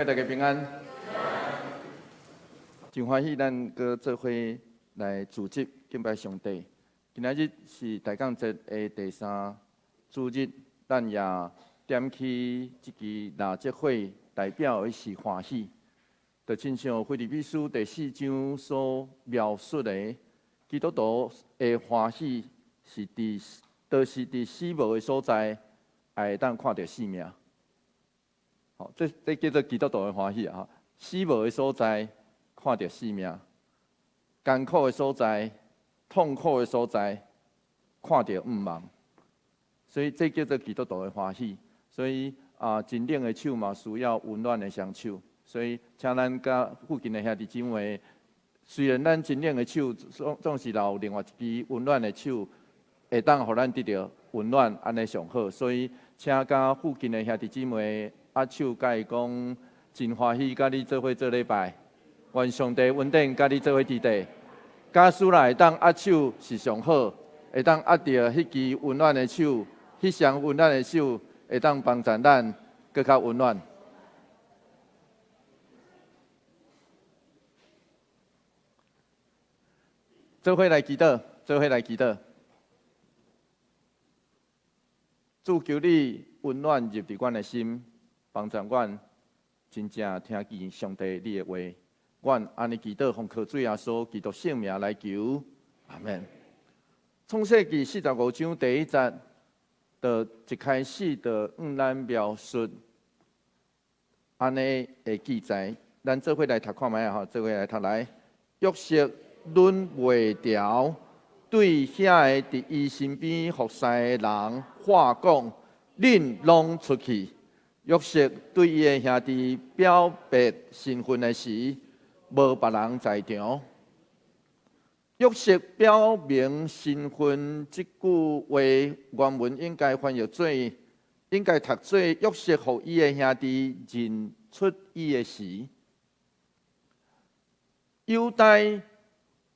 大家平安，真歡喜咱閣做伙來組織敬拜上帝。今仔日是大降節的第三主日，咱也點起這支蠟燭火，代表的是歡喜。就親像腓立比書第四章所描述的，基督徒的歡喜是佇，就是佇死無的所在，也會當看著生命。吼，這叫做基督徒的歡喜啊！死無的所在，看著生命；艱苦的所在、痛苦的所在，看著盼望。所以這叫做基督徒的歡喜。所以啊，真冷的手嘛，需要溫暖的雙手。所以，請咱佮附近的兄弟姊妹，雖然咱真冷的手，總是留另外一支溫暖的手，會當予咱得著溫暖，按呢上好。所以，請佮附近的兄弟姊妹握手，共伊講，真歡喜佮你做伙做禮拜，願上帝恩典佮你做伙佇底。假使若會當握手是上好，會當握著彼支溫暖的手，彼雙溫暖的手，會當幫助咱閣較溫暖。做伙來祈禱，做伙來祈禱。主求你溫暖入佇阮的心，幫助阮真正聽見上帝你的話。阮按呢祈禱，奉靠主耶穌基督聖名來求，阿們。創世記四十五章第一節，就一開始就向咱描述按呢的記載。咱做伙來讀看覓仔吼，做伙來讀來。約瑟忍袂牢，對遐个佇伊身邊服侍的人話講：恁攏出去。約瑟對伊的兄弟表白身份的時，無別人在場。約瑟表明身份這句話，原文應該翻譯做，應該讀做約瑟予伊的兄弟認出伊的時，猶大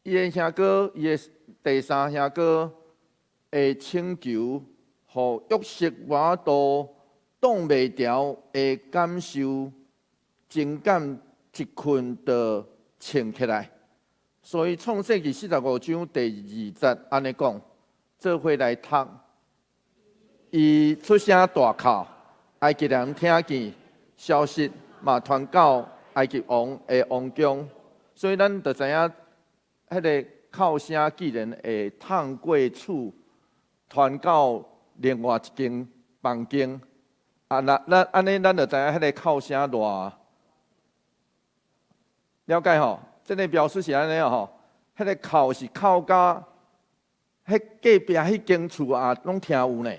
伊的兄哥，伊的第三兄哥的請求，予約瑟無法度擋袂牢的感受，情感一困就衝起來。所以創世記四十五章第二節按呢講，做伙來讀，伊出聲大哭，埃及人聽見消息，嘛傳到埃及王的王宮，所以咱就知影，彼個哭聲既然會透過厝傳到另外一間房間，啊，那咱按呢，咱就知影彼個哭聲偌了解吼。這个描述是按呢吼，彼個哭是哭甲彼隔壁彼間厝也攏聽有呢。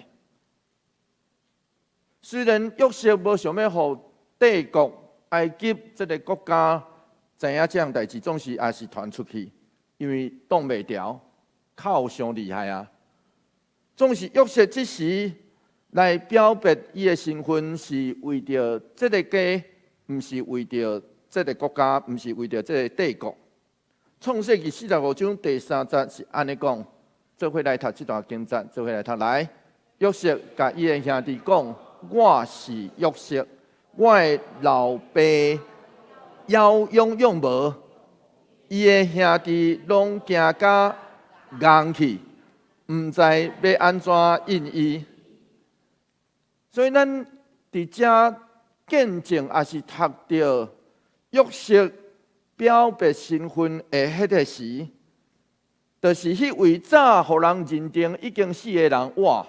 雖然約瑟無想欲予帝國埃及這个國家知影這項代誌，總是也是傳出去。因為擋袂牢，哭傷厲害啊！總是約瑟這時來表白伊的身份，是為著這个家，毋是為著這個國家，毋是為著這个帝國。創世記四十五章第三節是按呢講，做伙來讀這段經節，做伙來讀來。約瑟共伊的兄弟講：我是約瑟，我的老爸猶養養無？伊的兄弟攏驚甲戇去，毋知欲按怎應伊。所以咱佇遮見證，抑是讀著約瑟表白身份的彼个時，就是彼位早予人認定已經死的人，哇！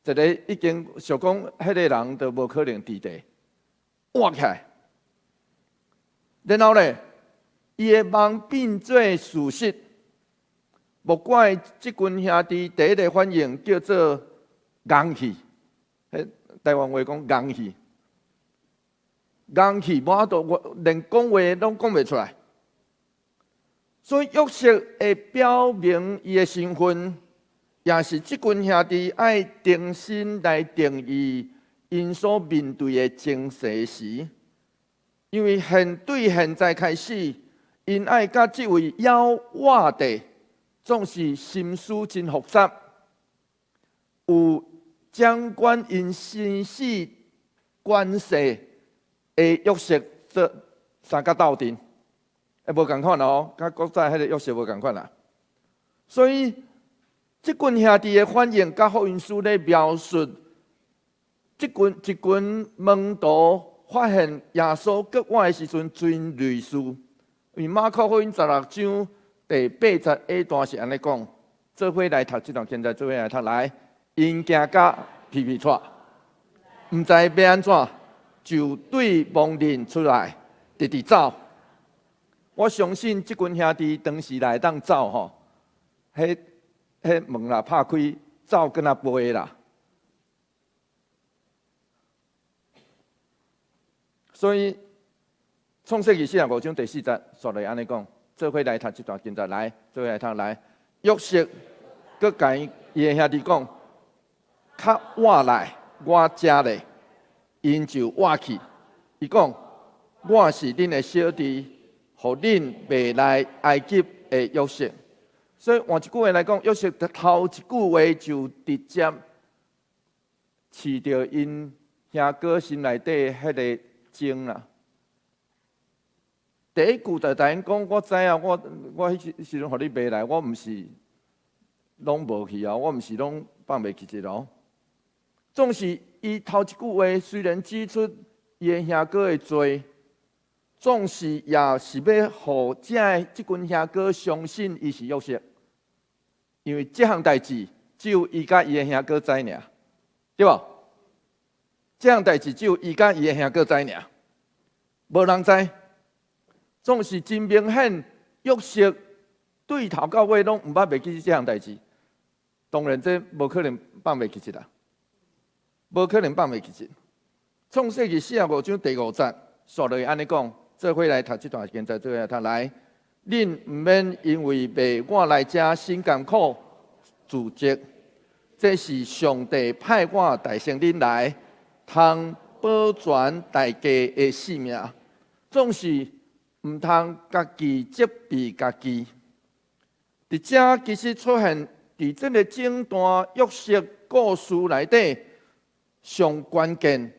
一個已經想講，彼个人就無可能佇地活起來。然後咧，伊的夢變做事實，莫怪這群兄弟第一个反應叫做戇去。彼台灣話講戇去，戇去，無法度，我連講話攏講袂出來。所以約瑟會表明伊的身份，也是這群兄弟愛重新來定義𪜶所面對的情勢時。因為對現在開始，𪜶愛佮這位猶活的，總是心思真複雜，有掌管𪜶生死關係的約瑟做相佮鬥陣，會無仝款哦，佮古早彼个約瑟無仝款啦。所以，這群兄弟的反應，佮福音書咧描述，這群一群門徒發現耶穌閣活的時陣，真類似。因為馬可福音16章第八節下段是按呢講：做伙來讀這段經節，做伙來讀來，𪜶驚甲皮皮掣，毋知欲按怎，就對亡人出來，直直走。我相信這群兄弟當時來當走吼，彼門若拍開，走敢若飛啦。所以創世記45章第四節，煞落按呢講，做伙來讀這段經節來，做伙來讀來。約瑟閣共伊的兄弟講，較倚來我遮咧，𪜶就倚去。伊講，我是恁的小弟，予恁賣來埃及的約瑟。所以換一句話來講，約瑟頭一句話就直接刺著𪜶兄哥心內底彼个針啦。第一句就共𪜶講，我知影，我彼時陣予你賣來，我毋是攏無去啊，我毋是攏放袂記得哦。總是伊頭一句話雖然指出伊的兄哥的罪，總是也是欲予這群兄哥相信伊是約瑟，因為這項代誌只有伊佮伊的兄哥知爾，對無？這項代誌只有伊佮伊的兄哥知爾，無人知。總是真明顯，約瑟對頭到尾攏毋捌袂記這項代誌。當然，這無可能放袂記得啦，無可能放袂記得。創世記45章第五節，煞落按呢講，做伙來讀這段經節，做伙來讀來。恁毋免因為賣我來遮心甘苦自責，這是上帝派我代先恁來，通保全大家的性命。總是毋通家己責備家己。佇遮其實出現佇這个整段約瑟故事內底上關鍵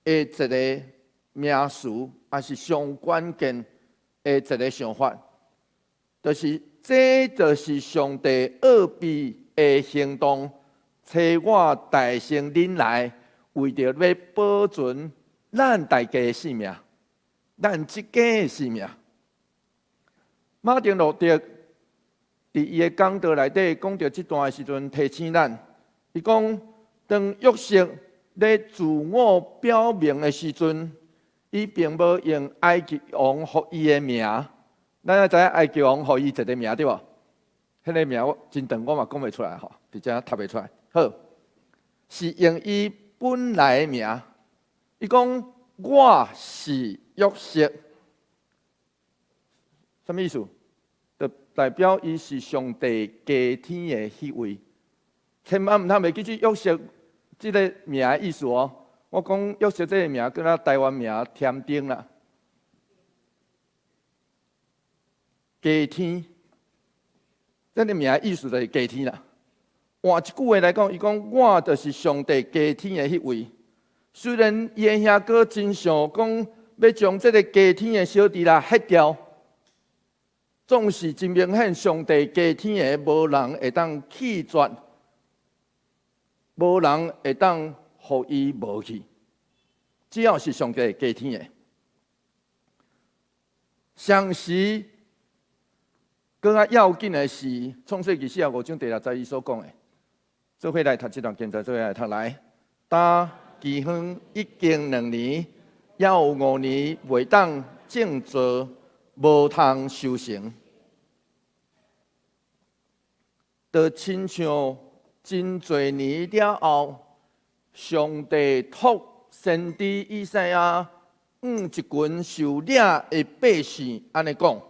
的一个名詞，抑是上關鍵的一个想法，就是這就是上帝奧秘的行動，差我代先恁來，為著欲保存咱大家的性命，咱這家的性命。馬丁路德佇伊的講道內底講著這段的時陣，提醒咱，伊講當約瑟咧自我表明的時陣，伊並無用埃及王予伊的名。咱也知影埃及王予伊一个名對無？彼个名我真長，我嘛講袂出來吼，佇遮讀袂出來。好，是用伊本來的名。伊講我是約瑟，啥物意思？就代表伊是上帝加添的彼位。千萬毋通袂記住約瑟這个名的意思哦。我講約瑟這个名，敢若台灣名添丁啦，加添，這个名的意思就是加添啦。換一句話來講，伊講我就是上帝加添的彼位。雖然伊的兄哥真想講欲將這个加添的小弟來彼掉，總是真明顯，上帝加添的無人會當棄絕，無人會當予伊無去。只要是上帝加添的，相時閣較要緊的是，創世記45章第六節伊所講的，做伙來讀這段經節，做伙來讀來。當饑荒已經2年，猶有5年袂當種作，無通收成，就親像真濟年了後，上帝託先知以賽亞向一群受掠的百姓按呢講。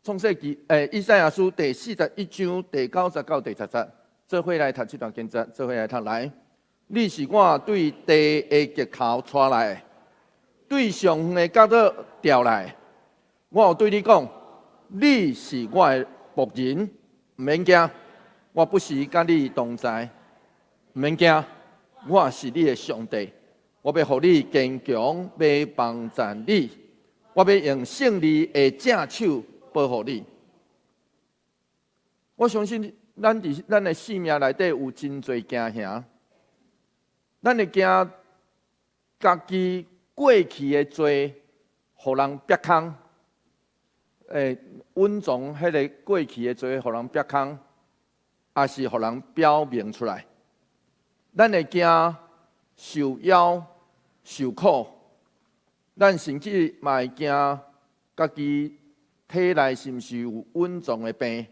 創世記以賽亞書第41章第9節到第10節，做伙來讀這段經節，做伙來讀來。你是我對地的極頭帶來的，對上遠的角落調來。我有對你講，你是我的僕人，毋免驚，我不時佮你同在，毋免驚，我是你的上帝，我欲予你堅強，欲幫贊你，我欲用勝利的正手保護你。我相信咱佇咱的生命內底有真濟驚嚇，咱會驚家己過去的罪，予人逼空，隱藏彼个過去的罪，予人逼空，抑是予人表明出來。咱會驚受夭受苦，咱甚至嘛會驚家己體內是毋是有隱藏的病，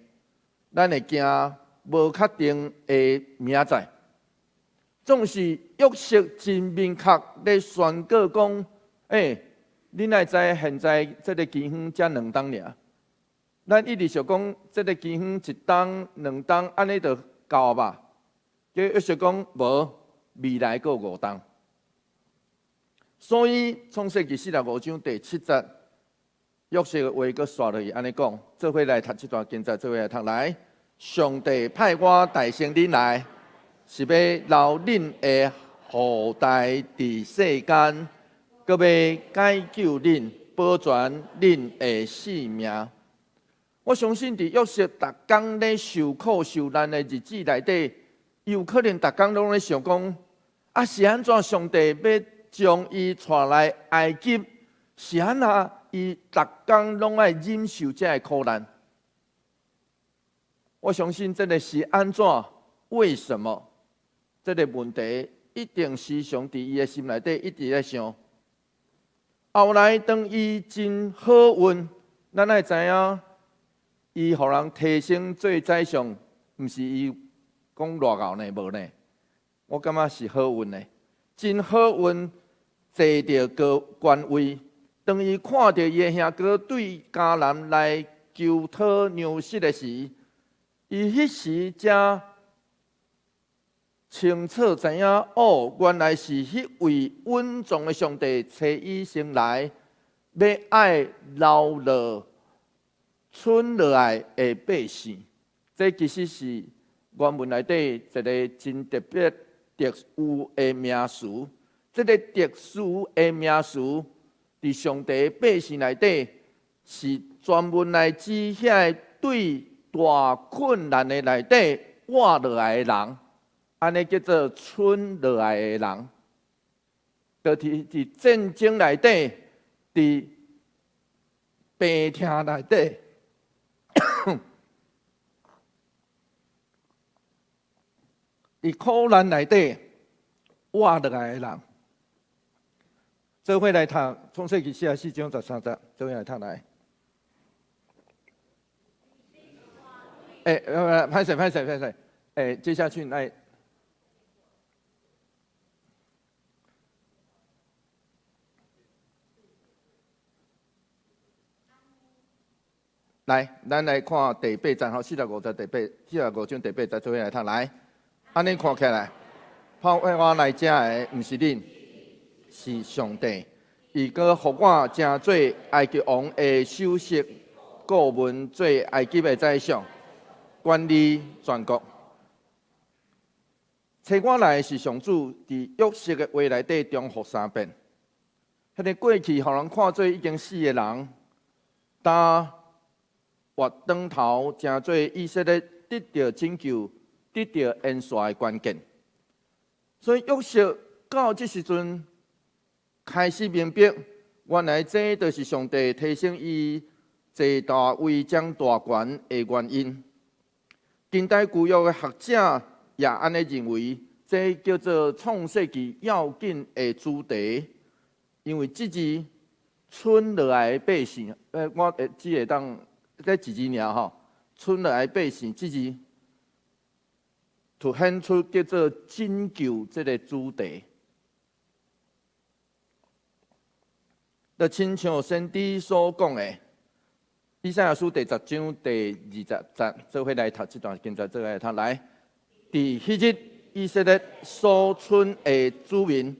咱會驚無確定的明仔載。總是約瑟真明確咧宣告講：欸，恁愛知現在這个饑荒才兩冬爾。咱一直想講，這个饑荒一冬、兩冬按呢就夠吧？結果約瑟講無，未來閣有五冬。所以創世記四十五章第七節，約瑟的話閣紲落去按呢講，做伙來讀這段經節，做伙來讀來。上帝派我代先恁來，是欲留恁的後代佇世間，閣欲解救恁，保全恁的性命。我相信佇約瑟逐工咧受苦受難的日子內底，有可能逐工攏咧想講：啊，是按怎上帝欲將伊帶來埃及？是按怎伊逐工攏愛忍受這个苦難？我相信這个是按怎？為什麼？這个問題一定時常佇伊的心內底一直咧想。後來當伊真好運，咱愛知影，伊予人提升做宰相，毋是伊講偌𠢕呢，無呢？我感覺是好運的，真好運坐著高官位。當伊看著伊的兄哥對迦南來求討糧食的時，伊彼時才清楚知影，哦，原來是彼位隱藏的上帝差伊先來，欲愛留落賰落來的百姓。這其實是原文內底一个真特別特殊的名詞。這个特殊的名詞，佇上帝百姓內底是專門來指遐个對大困難的內底活落來的人，按呢叫做賰落來的人。就是佇戰爭內底，佇病痛內底，佇苦難內底活落來的人。做伙來讀創世記四十四章十三節，做伙來讀來。欸，歹勢歹勢歹勢，欸，接下去來。來，咱來看第八節吼，四十五節第八，四十五章第八節，做伙來讀來。按呢看起來，派我來遮的毋是恁，是上帝。伊閣予我成做埃及王的首席顧問，做埃及的宰相，管理全國。差我來的是上主，佇約瑟的話內底重複三遍。彼个過去予人看做已經死的人，焦活轉頭，成做以色列得著拯救、得著延續的關鍵。所以約瑟到這時陣開始明白，原來這就是上帝提升伊坐大位掌大權的原因。近代舊約的學者也按呢認為，這叫做創世記要緊的主題，因為這字賰落來的百姓，我只會當這一字爾吼，賰落來的百姓這字，凸顯出叫做拯救這个主題。就親像先知所講的，以賽亞書第十章第二十節，做伙來讀這段經節，做伙來讀來。佇彼日，以色列所賰的子民，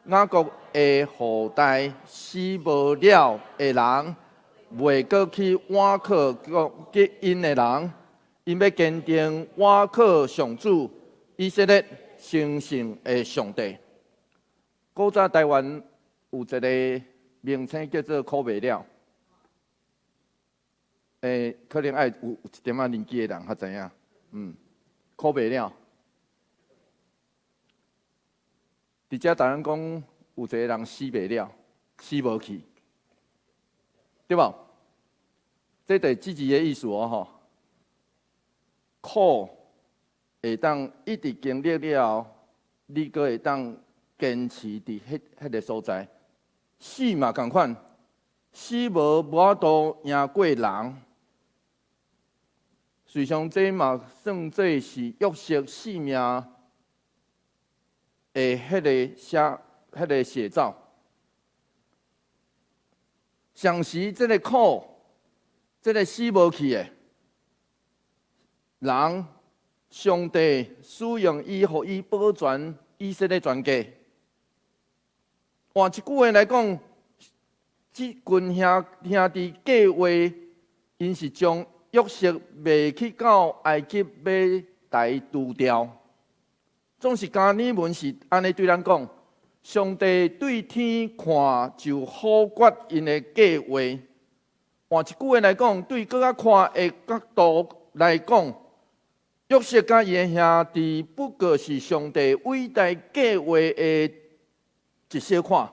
雅各的後代，死無了的人，袂閣去倚靠擊𪜶的人，𪜶欲堅定倚靠上主，以色列成聖的上帝。古早台灣有一个名稱叫做苦袂了，可能愛有一點仔年紀的人較知影，苦袂了。佇遮台灣講有一个人死袂了，死無去，對無？這就是這字的意思哦，吼。苦會當一直經歷了後，你閣會當堅持佇彼個所在。死嘛仝款，死無法度贏過人。事實上，這嘛算做是約瑟性命的彼個寫照。上時這个苦，這个死無去的人，上帝使用伊，予伊保全以色列全家。換一句話來講，這群兄弟計劃，𪜶是將約瑟賣去到埃及，欲共伊除掉。總是迦尼文是按呢對咱講，上帝對天看就否決𪜶的計劃。換一句話來講，對閣較寬的角度來講，約瑟佮伊的兄弟不過是上帝偉大計劃的一小塊。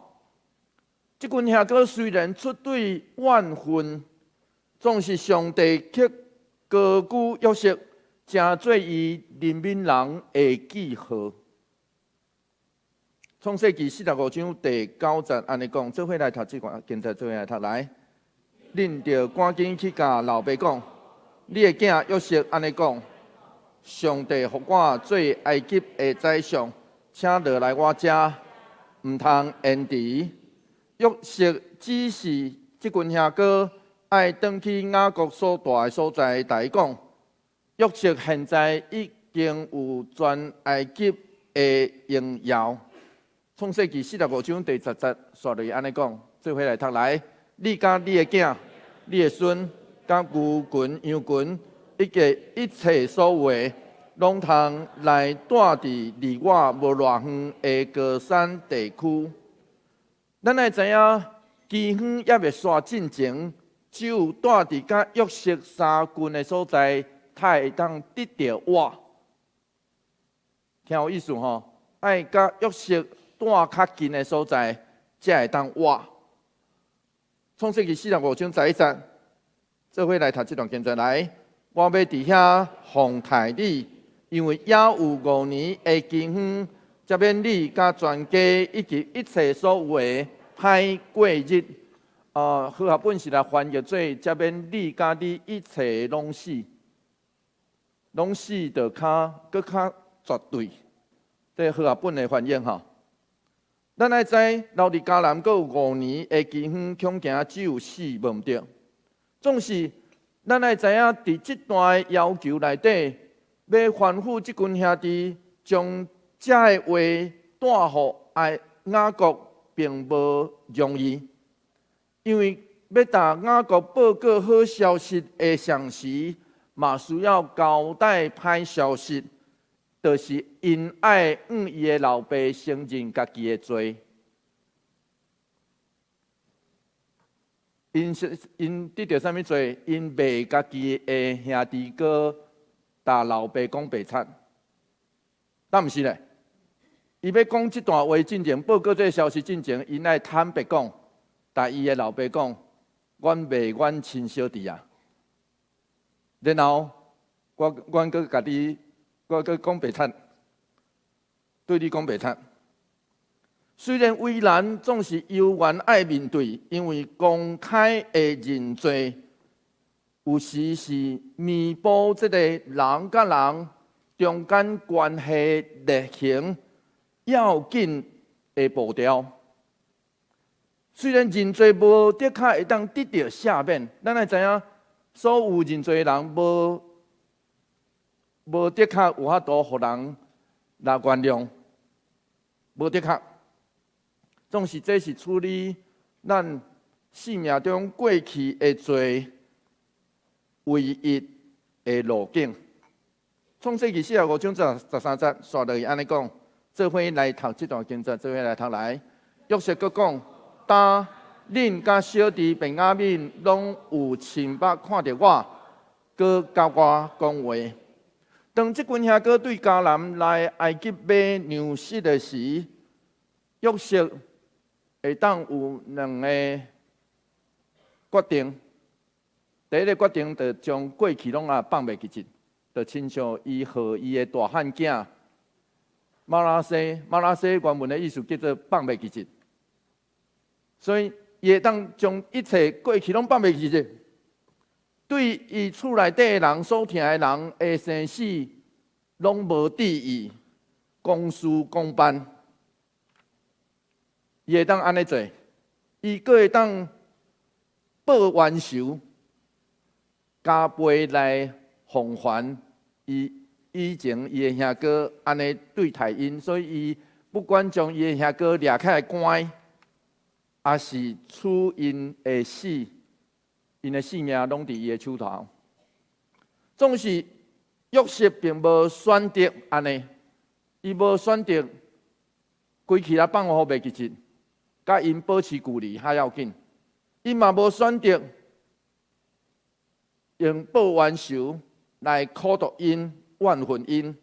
這群兄哥雖然出對怨恨，總是上帝卻高舉約瑟，成做伊憐憫人的記號。創世記45章第9節按呢講，做伙來讀這段經節，做伙來讀來。恁著趕緊去共老爸講，你的囝約瑟按呢講，上帝予我做埃及的宰相，請落來我遮，毋通延遲。約瑟指示這群兄哥愛轉去雅各所蹛的所在，共伊講，約瑟現在已經有全埃及的榮耀。創世記45章第10節，煞落去按呢講，做伙來讀來。你佮你的囝、你的孫、佮牛群、羊群，以及一切所有的，攏通來蹛佇離我無偌遠的歌珊地區。咱愛知影，饑荒猶未煞進前，只有蹛佇佮約瑟相近的所在，才會當得著活。聽有意思吼？愛佮約瑟蹛較近的所在，才會當活。創世記45章11節，做伙來讀這段經節來。我欲佇遐奉待你，因為猶有五年的饑荒，才免你佮全家以及一切所有的歹過日。和合本是來翻譯做，才免你佮你一切攏死，攏死就較閣較絕對。這和合本的翻譯吼。咱愛知，留佇迦南閣有五年的饑荒，恐驚只有死無毋對。總是，咱愛知影，佇這段的要求內底，欲吩咐這群兄弟將這个話帶予愛雅各，並無容易，因為欲共雅各報告好消息的同時，嘛需要交代歹消息。就是𪜶愛向伊的老爸承認家己的罪。𪜶是𪜶得著啥物罪？𪜶賣家己的兄弟哥，共老爸講白賊，敢毋是咧？伊欲講這段話進前，報告這个消息進前，𪜶愛坦白講，共伊的老爸講，阮賣阮親小弟啊。然後阮閣共你。我閣講白賊，對你講白賊。雖然為難，總是猶原愛面對，因為公開的認罪，有時是彌補這个人佮人中間關係裂痕要緊的步調。雖然認罪無的確會當得著赦免，咱愛知影，所有認罪的人無的確有法度予人來原諒，無的確。總是這是處理咱生命中過去的罪唯一的路徑。創世記45章13節，煞落去按呢講，做伙來讀這段經節，做伙來讀來。約瑟閣講：當恁佮小弟便雅憫攏有親目看著我，閣佮我講話。當這群兄哥對迦南來埃及買糧食的時，約瑟會當有兩个決定。第一个決定，就將過去攏啊放袂記得，就親像伊予伊的大漢囝瑪拿西，瑪拿西原文的意思叫做放袂記得，所以伊會當將一切過去攏放袂記得，對伊厝內底的人所疼的人的生死，攏無注意，公事公辦，伊會當按呢做，伊閣會當報冤仇，加倍來償還伊以前伊的兄哥按呢對待𪜶，所以伊不管將伊的兄哥掠起來關，抑是處𪜶的死，𪜶的性命攏佇伊的手頭。總是約瑟並無選擇按呢，伊無選擇規氣來放予袂記得，佮𪜶保持距離較要緊。伊嘛無選擇用報冤仇來苦毒𪜶、怨恨𪜶。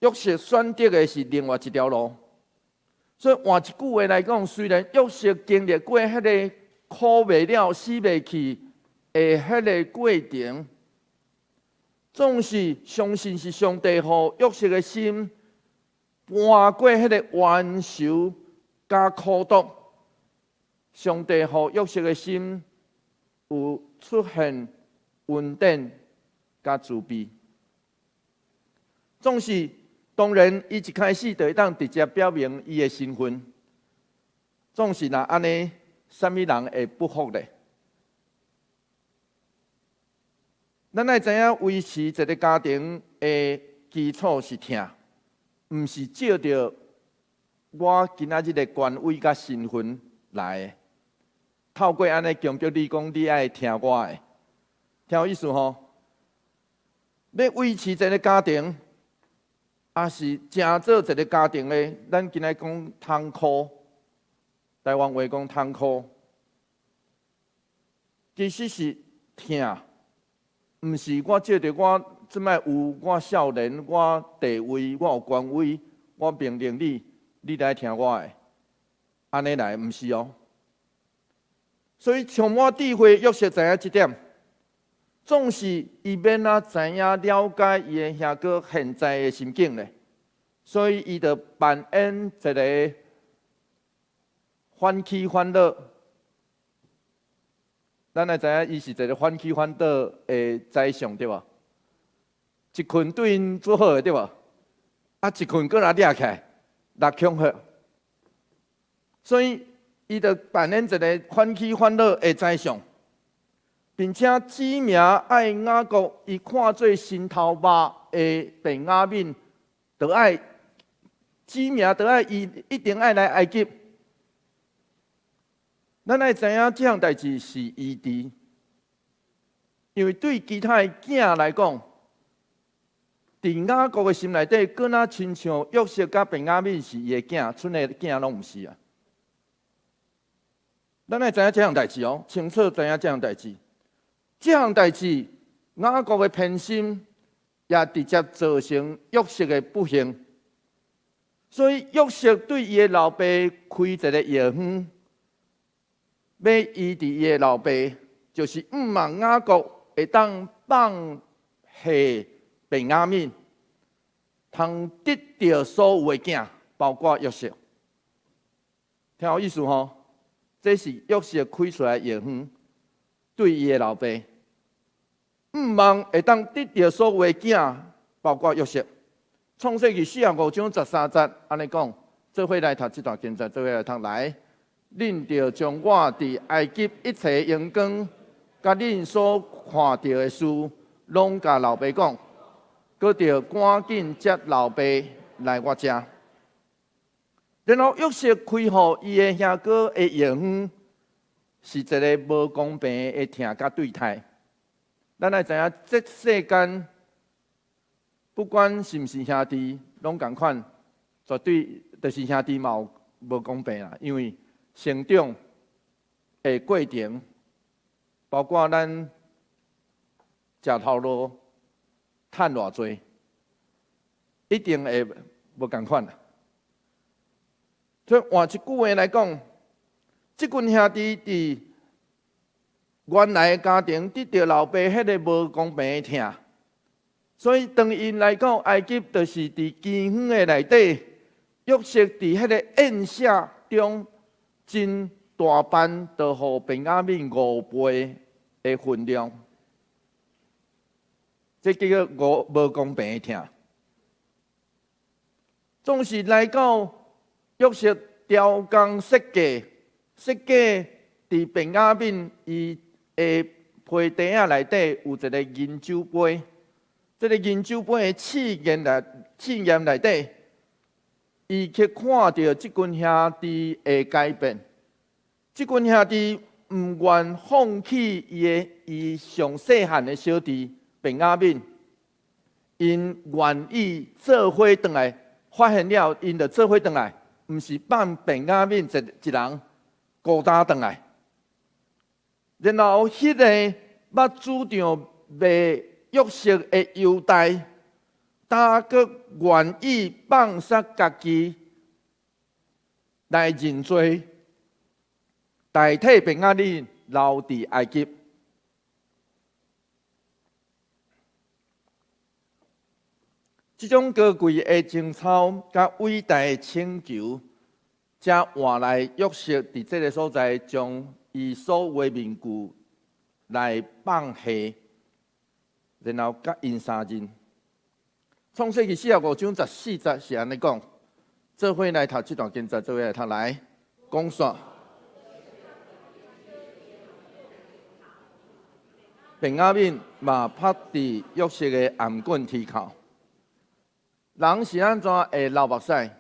約瑟選擇的是另外一條路。所以換一句話來講，雖然約瑟經歷過彼个苦袂了、死袂去的彼个過程，總是相信是上帝予約瑟的心搬過彼个冤仇佮苦毒，上帝予約瑟的心有出現恩典佮慈悲。總是當然，伊一開始就會當直接表明伊的身份。總是若按呢，啥物人會不服咧？咱愛知影維持一个家庭的基礎是疼，毋是藉著我今仔日的權威佮身份來的。透過按呢強迫你講，你愛聽我的，聽有意思吼？欲維持一个家庭，抑是成做一个家庭的，咱今仔講窗箍，台灣話講窗箍，其實是疼，毋是我藉著我這擺有我少年，我地位，我有權威，我命令你，你來聽我的，按呢來，毋是哦。所以充滿智慧，約瑟知影這點，總是伊欲按怎知影了解伊的兄哥現在的心境咧，所以伊就扮演一个反起反倒。咱來知影，伊是一个反起反倒的宰相，對無？一困對𪜶做好的，對無？啊，一困閣來掠起來，來恐嚇。所以，伊就扮演一个反起反落的宰相，並且指名愛雅各，伊看做心頭肉的便雅憫，就愛指名，就愛伊一定愛來埃及。咱愛知影這項代誌是醫治，因為對其他的囝來講，佇雅各的心內底，閣若親像約瑟佮便雅憫是伊的囝，賰的囝攏毋是啊。咱愛知影這項代誌哦，清楚知影這項代誌。這項代誌，雅各的偏心也直接造成約瑟的不幸。所以約瑟對伊的老爸開一个藥方，欲醫治伊的老爸，就是向望雅各會當放下便雅憫，通得著所有的囝，包括約瑟。聽有意思吼？這是約瑟開出來的藥方，對伊的老爸，向望會當得著所有的囝，包括約瑟。創世記45章13節，按呢講，做伙來讀這段經節，做伙來讀來。恁著將我佇埃及一切榮光，佮恁所看著的事，攏共老爸講，閣著趕緊接老爸來我遮。然後約瑟開予伊的兄哥的藥方，是一个無公平的疼佮對待。咱愛知影，這世間不管是毋是兄弟，攏仝款，絕對就是兄弟嘛有無公平啦，因為成長的過程，包括咱食頭路、趁偌濟，一定會無仝款啦。所以換一句話來講，這群兄弟佇原來的家庭得著老爸彼个無公平的疼，所以當𪜶來到埃及，就是佇饑荒的內底，約瑟佇彼个宴席中真大範，就予便雅憫五倍的份量，這叫做無公平的疼。總是來到約瑟雕工設計，設計佇便雅憫伊的皮袋仔內底有一个銀酒杯，這个銀酒杯的試驗內底，伊去看著這群兄弟的改變，這群兄弟毋願放棄伊的伊上細漢的小弟便雅憫，𪜶願意做伙轉來，發現了𪜶就做伙轉來，毋是放便雅憫一一人孤單轉來。然後，彼个捌主張賣約瑟的猶大，擔閣願意放殺家己來認罪，代替便雅憫留佇埃及。這種高貴的情操，佮偉大的請求，才換來約瑟佇這个所在將伊所有的面具來放下，然後佮𪜶相認。創世記45章14節是按呢講，做伙來讀這段經節，做伙來讀來講煞。便雅憫嘛拍佇約瑟的頷頸啼哭。人是按怎會流目屎？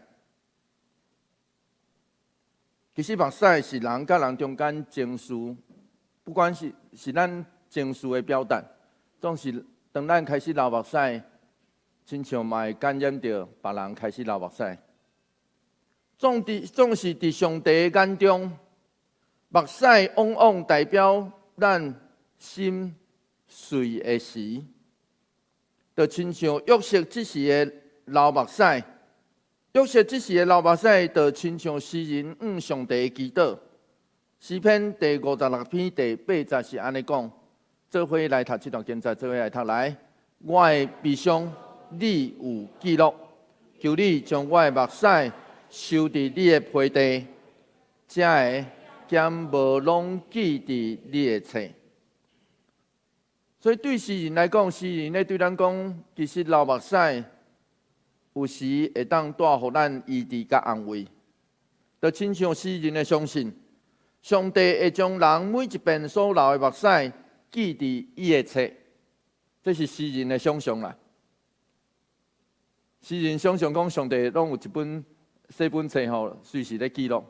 其實目屎是人佮人中間情緒，不管是咱情緒的表達，總是當咱開始流目屎，親像嘛會感染著別人開始流目屎。總是佇上帝的眼中，目屎往往代表咱心碎的時，就親像約瑟這時的流目屎。約瑟這時的流目屎，就親像詩人向上帝的祈禱。詩篇第56篇第8節是按呢講：做伙來讀這段經節，做伙來讀來。我的悲傷，你有記錄，求你將我的目屎收佇你的皮袋，才會敢無攏記佇你的冊。所以對詩人來講，詩人咧對咱講，其實流目屎有時會當帶予咱醫治佮安慰，就親像詩人的相信，上帝會將人每一遍所流的目屎記佇伊的冊，這是詩人的想像啦。詩人想像講，上帝攏有一本細本冊吼，隨時咧記錄。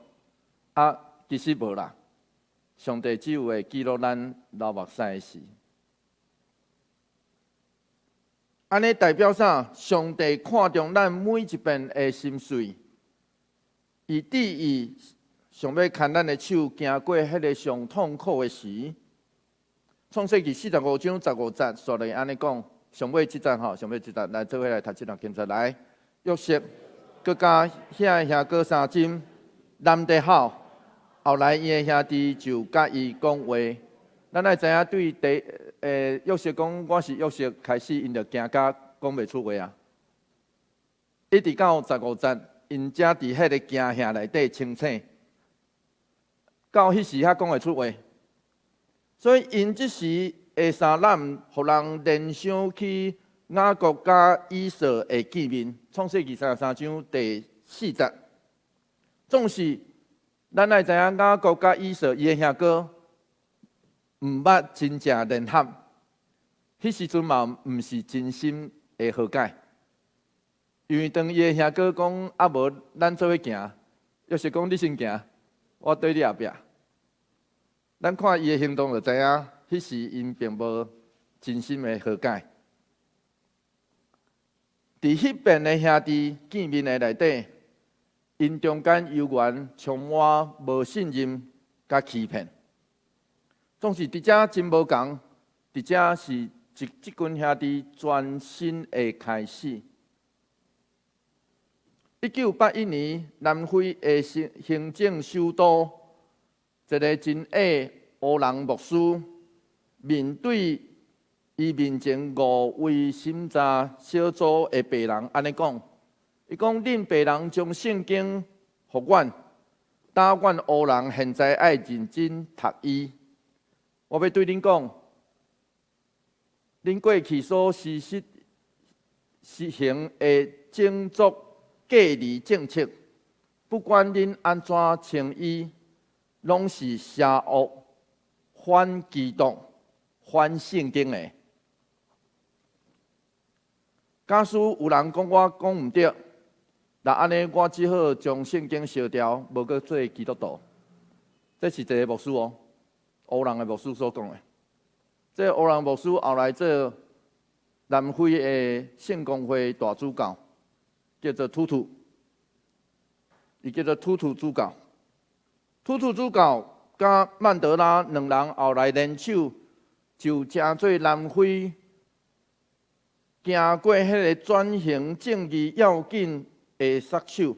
啊，其實無啦，上帝只有會記錄咱流目屎的時。按呢代表啥？上帝看重咱每一遍的心碎，伊致意想欲牽咱的手，行過彼个上痛苦的時。創世記45章15節，煞來按呢講，上尾這節吼，上尾這節來做伙來讀這段經節來。約瑟閣佮遐兄哥相斟，攬得好，後來伊的兄弟就佮伊講話。咱愛知影對第約瑟講我是約瑟，開始𪜶就驚甲講袂出話啊。一直到15節，𪜶才佇彼个驚嚇內底清醒，到彼時才講會出話。所以𪜶這時的相攬，予人聯想起雅各佮以掃的見面。創世記33章第4節，總是咱愛知影雅各佮以掃伊的兄哥。毋捌真正聯合，彼時陣嘛毋是真心的和解，因為當伊的兄哥講啊無，咱做伙行，約瑟講你先行，我綴你後壁。咱看伊的行動就知影，彼時𪜶並無真心的和解。佇彼遍的兄弟見面的內底， 𪜶中間猶原充滿無信任佮欺騙。總是佇遮真無仝，佇遮是一這群兄弟全新的開始。1981年，南非的行政首都一个真矮黑人牧師，面對伊面前五位審查小組的白人按呢講，伊講：恁白人將聖經予阮，焦阮烏人現在愛認真讀伊。我欲對恁講，恁過去所實行的種族隔離政策，不管恁按怎稱伊，攏是邪惡、反基督、反聖經的。假使有人講我講毋對，若按呢，我只好將聖經燒掉，無閣做基督徒。這是一个牧師哦，烏人的牧師所講的。這個烏人牧師後來做南非的聖公會大主教，叫做圖圖，伊叫做圖圖主教。圖圖主教佮曼德拉兩人後來聯手，就成做南非行過彼个轉型正義要緊的殺手、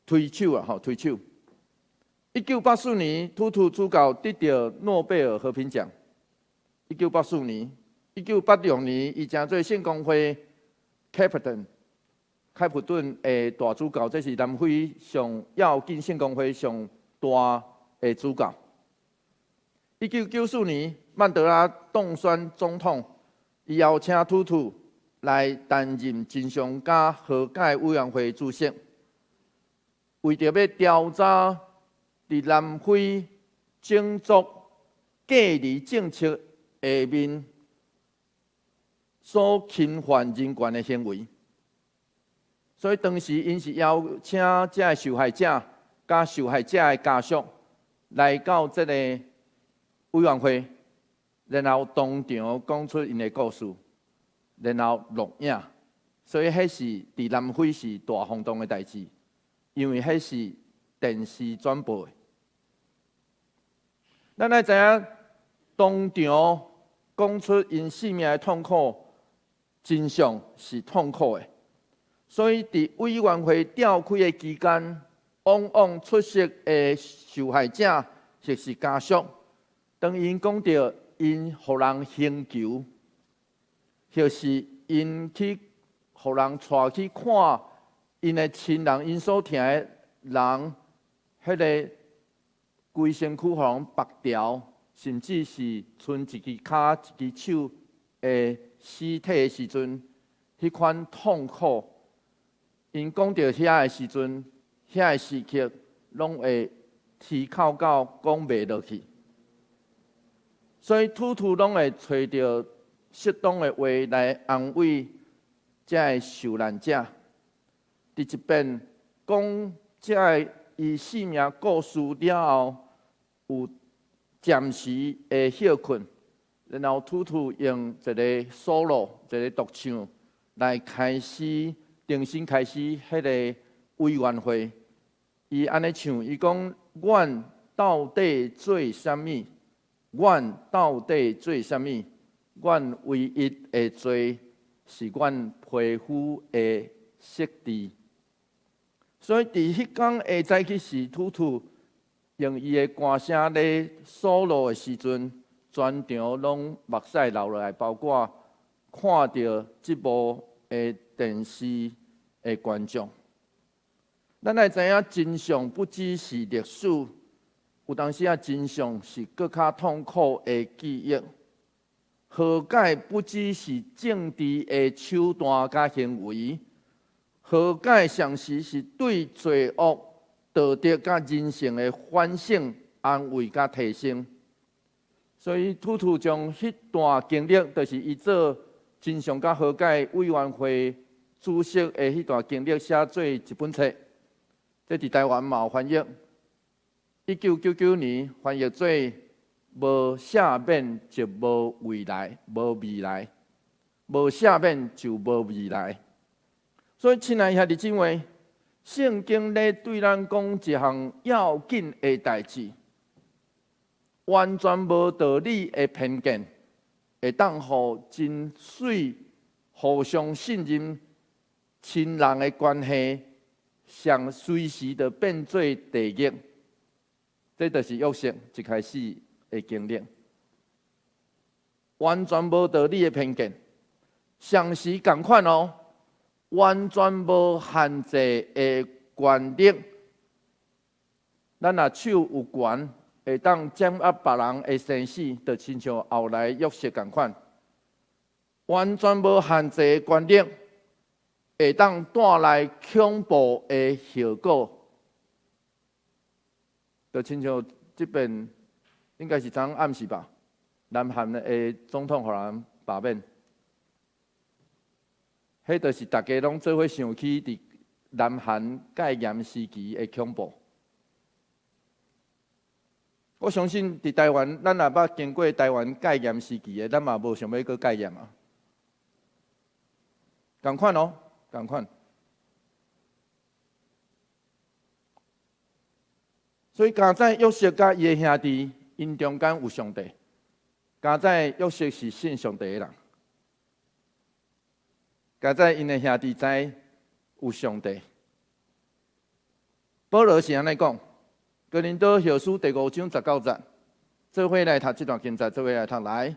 推手啊，吼，推手。1984年，圖圖主教得著諾貝爾和平獎。1984年，1986年，伊成做聖公會開普敦、開普敦的大主教，這是南非上要緊聖公會上大的主教。1994年，曼德拉當選總統，伊邀請圖圖來擔任真相佮和解委員會主席，為著欲調查佇南非種族隔離政策下面所侵犯人權的行為，所以當時𪜶是邀請這个受害者佮受害者的家屬來到這个委員會，然後當場講出𪜶的故事，然後錄影，所以彼是佇南非是大轟動的代誌，因為彼是電視轉播的。咱愛知影，當場講出𪜶性命的痛苦，真相是痛苦的。所以佇委員會召開的期間，往往出席的受害者或是家屬，當𪜶講著𪜶予人刑求，或是𪜶去予人帶去看𪜶的親人，𪜶所疼的人，彼个規身軀予人縛牢，甚至是賰一支跤、一支手的屍體的時陣，彼款痛苦，𪜶講著遐的時陣，遐个時刻，攏會啼哭到講袂落去。所以圖圖攏會揣著適當的話來安慰這个受難者。佇一遍講這个伊性命故事了後，有暫時的歇睏，然後圖圖用一個 solo，一個獨唱來開始，重新開始彼个委員會。伊按呢唱，伊講：阮到底做啥物？阮到底做啥物？阮唯一的罪是阮皮膚的色澤。所以佇彼工下早起時，圖圖用伊的歌聲咧 solo 的時陣，全場攏目屎流落來，包括看著這幕的電視的觀眾。咱愛知影真相不只是歷史，有當時啊真相是閣較痛苦的記憶。和解不只是政治的手段佮行為，和解常時是對罪惡、道德佮人性的反省、安慰佮提升。所以圖圖將彼段經歷，就是伊做真相佮和解委員會主席的彼段經歷，寫做一本冊。這佇台灣嘛有翻譯，1999年翻譯做《無赦免就無未來，無未來，無赦免就無未來》。所以，親愛兄弟姊妹，聖經咧對咱講一項要緊的代誌，完全無道理的偏見，會當予真媠互相信任親人的關係，上隨時就變做地獄。這就是約瑟一開始的經歷。完全無道理的偏見，相時仝款哦，完全無限制的權力。咱若手有權，會當掌握別人的生死，就親像後來約瑟仝款。完全無限制的權力，會當帶來恐怖的後果，就親像這邊應該是昨暗時吧，南韓的總統予人罷免，彼就是大家攏做伙想起佇南韓戒嚴時期的恐怖。我相信佇台灣，咱若捌經過台灣戒嚴時期的，咱嘛無想欲閣戒嚴啊。仝款哦，仝款。所以，佳哉約瑟佮伊的兄弟，𪜶中間有上帝。佳哉約瑟是信上帝的人。佳哉𪜶的兄弟知有上帝。保羅是按呢講，哥林多後書第五章十九節，做伙來讀這段經節，做伙來讀來。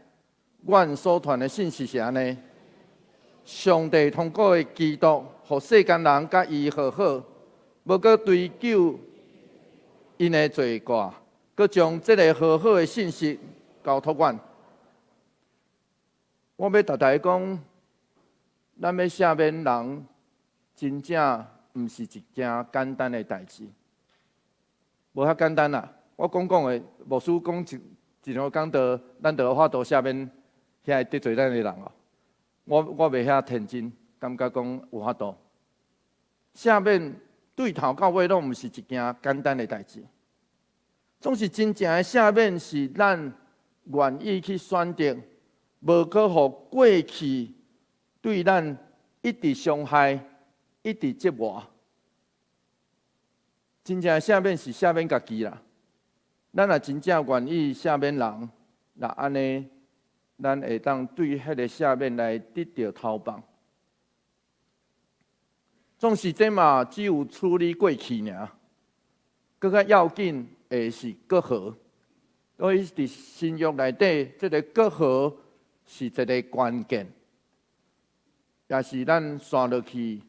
阮所傳的信息是按呢，上帝通過基督，予世間人佮伊和好，無閣追究𪜶的罪過，閣將這个和好的信息交託阮。我欲逐大家講，咱欲赦免人，真正毋是一件簡單的代誌，無遐簡單啦。我講講的，牧師講一兩講道，咱就有法度赦免遐個得罪咱的人哦。我袂遐天真，感覺講有法度赦免，對頭到尾攏毋是一件簡單的代誌。總是真正的赦免是咱願意去選擇，無閣予過去對咱一直傷害、一直折磨。真正的赦免是赦免家己啦。咱若真正願意赦免人，若按呢，咱會當對彼个赦免來得著頭放。總是這嘛只有處理過去爾，閣較要緊的是割和。所以佇新約內底，這个割和是一個關鍵，也是咱紲落去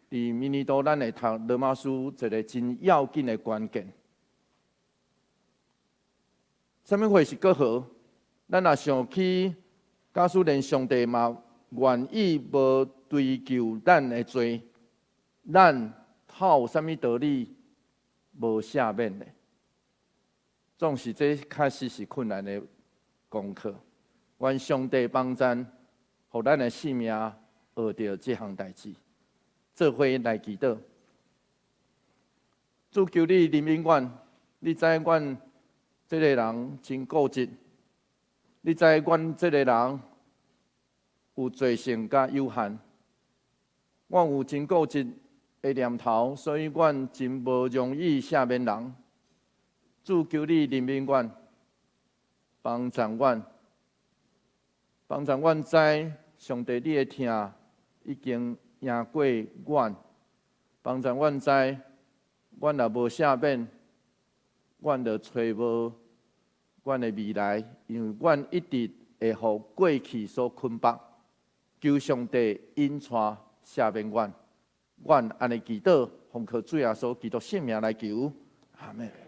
佇明年度咱會讀羅馬書一個真要緊的關鍵。啥物貨是割和？咱若想起，假使連上帝嘛願意無追究咱的罪，咱哪有啥物道理無赦免呢？總是這確實是困難的功課。願上帝幫贊，予咱的性命學著這項代誌，做伙來祈禱。主求你憐憫阮，你知阮這个人真固執，你知阮這个人有罪性佮有限，阮有真固執的念頭，所以阮真無容易赦免人。主求你憐憫阮，幫助阮，幫助阮知上帝你的疼已經贏過阮，幫助阮知，阮若無赦免，阮就揣無阮的未來，因為阮一直會予過去所捆綁。求上帝引帶赦免阮，阮按呢祈禱，奉靠主耶穌基督聖名來求，阿們。